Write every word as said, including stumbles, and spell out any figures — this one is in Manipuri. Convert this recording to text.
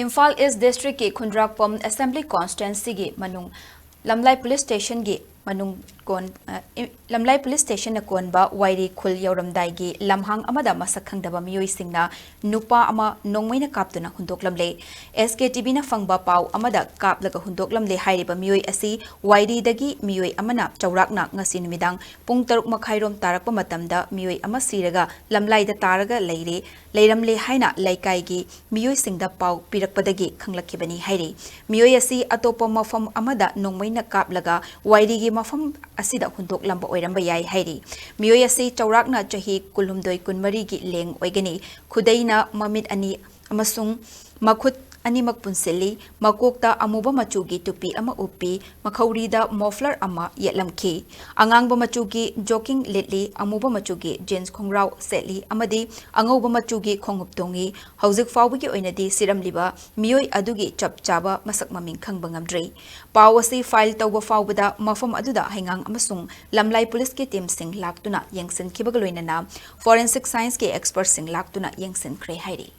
ꯏꯝꯐꯥꯜ ꯏꯁ ꯗꯤꯁꯇ꯭ꯔꯤꯛꯀꯤ ꯈꯨꯟꯗ꯭ꯔꯥꯛꯄꯝ ꯑꯦꯁꯦꯝꯕ꯭ꯂꯤ ꯀꯣꯟꯁꯇꯤꯇ꯭ꯋꯦꯟꯁꯤꯒꯤ ꯃꯅꯨꯡ ꯂꯝꯂꯥꯏ ꯄꯨꯂꯤꯁ ꯁ꯭ꯇꯦꯁꯟꯒꯤ ꯃꯅꯨꯡ ꯀꯣꯟ, ꯑ, ꯏ-, ꯂꯝꯂꯥꯏ ꯄꯨꯂꯤꯁ ꯁ꯭ꯇꯦꯁꯟꯅ ꯀꯣꯟꯕ ꯋꯥꯏꯔꯤ ꯈꯨꯜ ꯌꯧꯔꯝꯗꯥꯏꯒꯤ ꯂꯝꯍꯥꯡ ꯑꯃꯗ ꯃꯁꯛ ꯈꯪꯗꯕ ꯃꯤꯑꯣꯏꯁꯤꯡꯅ ꯅꯨꯄꯥ ꯑꯃ ꯅꯣꯡꯃꯩꯅ ꯀꯥꯞꯇꯨꯅ ꯍꯨꯟꯗꯣꯛꯂꯝꯂꯦ꯫ ꯑꯦꯁ ꯀꯦ ꯇꯤ ꯚꯤꯅ ꯐꯪꯕ ꯄꯥꯎ ꯑꯃꯗ ꯀꯥꯞꯂꯒ ꯍꯨꯟꯗꯣꯛꯂꯝꯂꯦ ꯍꯥꯏꯔꯤꯕ ꯃꯤꯑꯣꯏ ꯑꯁꯤ ꯋꯥꯏꯔꯤꯗꯒꯤ ꯃꯤꯑꯣꯏ ꯑꯃꯅ ꯆꯥꯎꯔꯥꯛꯅ ꯉꯁꯤ ꯅꯨꯃꯤꯗꯥꯡ ꯄꯨꯡ ꯇꯔꯨꯛ ꯃꯈꯥꯏꯔꯣꯝ ꯇꯥꯔꯛꯄ ꯃꯇꯝꯗ ꯃꯤꯑꯣꯏ ꯑꯃ ꯁꯤꯔꯒ ꯂꯝꯂꯥꯏꯗ ꯇꯥꯔꯒ ꯂꯩꯔꯦ, ꯂꯩꯔꯝꯂꯦ ꯍꯥꯏꯅ ꯂꯩꯀꯥꯏꯒꯤ ꯃꯤꯑꯣꯏꯁꯤꯡꯗ ꯄꯥꯎ ꯄꯤꯔꯛꯄꯗꯒꯤ ꯈꯪꯂꯛꯈꯤꯕꯅꯤ ꯍꯥꯏꯔꯤ꯫ ꯃꯤꯑꯣꯏ ꯑꯁꯤ ꯑꯇꯣꯞꯄ ꯃꯐꯝ ꯑꯃꯗ ꯅꯣꯡꯃꯩꯅ ꯀꯥꯞꯂꯒ ꯋꯥꯏꯔꯤꯒꯤ ꯃꯐꯝ ꯑꯁꯤꯗ ꯍꯨꯟꯗꯣꯛꯂꯝꯕ ꯑꯣꯏꯔꯝꯕ ꯌꯥꯏ ꯍꯥꯏꯔꯤ꯫ ꯃꯤꯑꯣꯏ ꯑꯁꯤ ꯆꯥꯎꯔꯥꯛꯅ ꯆꯍꯤ ꯀꯨꯟꯍꯨꯝꯗꯣꯏ ꯀꯨꯟꯃꯔꯤꯒꯤ ꯂꯦꯡ ꯑꯣꯏꯒꯅꯤ꯫ ꯈꯨꯗꯩꯅ ꯃꯃꯤꯠ ꯑꯅꯤ ꯑꯃꯁꯨꯡ ꯃꯈꯨꯠ ꯑꯅꯤꯃꯛ ꯄꯨꯟꯁꯤꯜꯂꯤ꯫ ꯃꯀꯣꯛꯇ ꯑꯃꯨꯕ ꯃꯆꯨꯒꯤ ꯇꯨꯄꯤ ꯑꯃ ꯎꯞꯄꯤ꯫ ꯃꯈꯧꯔꯤꯗ ꯃꯣꯐ꯭ꯂꯔ ꯑꯃ ꯌꯦꯠꯂꯝꯈꯤ꯫ ꯑꯉꯥꯡꯕ ꯃꯆꯨꯒꯤ ꯖꯣꯀꯤꯡ ꯂꯤꯠꯂꯤ, ꯑꯃꯨꯕ ꯃꯆꯨꯒꯤ ꯖꯤꯟꯁ ꯈꯣꯡꯒ꯭ꯔꯥꯎ ꯁꯦꯠꯂꯤ ꯑꯃꯗꯤ ꯑꯉꯧꯕ ꯃꯆꯨꯒꯤ ꯈꯣꯡꯎꯞ ꯇꯣꯡꯏ꯫ ꯍꯧꯖꯤꯛ ꯐꯥꯎꯕꯒꯤ ꯑꯣꯏꯅꯗꯤ ꯁꯤꯔꯝꯂꯤꯕ ꯃꯤꯑꯣꯏ ꯑꯗꯨꯒꯤ ꯆꯞ ꯆꯥꯕ ꯃꯁꯛ ꯃꯃꯤꯡ ꯈꯪꯕ ꯉꯝꯗ꯭ꯔꯤ꯫ ꯄꯥꯎ ꯑꯁꯤ ꯐꯥꯏꯜ ꯇꯧꯕ ꯐꯥꯎꯕꯗ ꯃꯐꯝ ꯑꯗꯨꯗ ꯍꯩꯉꯥꯡ ꯑꯃꯁꯨꯡ ꯂꯝꯂꯥꯏ ꯄꯨꯂꯤꯁꯀꯤ ꯇꯤꯝꯁꯤꯡ ꯂꯥꯛꯇꯨꯅ ꯌꯦꯡꯁꯤꯟꯈꯤꯕꯒ ꯂꯣꯏꯅꯅ ꯐꯣꯔꯦꯟꯁꯤꯛ ꯁꯥꯏꯟꯁꯀꯤ ꯑꯦꯛꯁꯄꯔꯠꯁꯤꯡ ꯂꯥꯛꯇꯨꯅ ꯌꯦꯡꯁꯤꯟꯈ꯭ꯔꯦ ꯍꯥꯏꯔꯤ꯫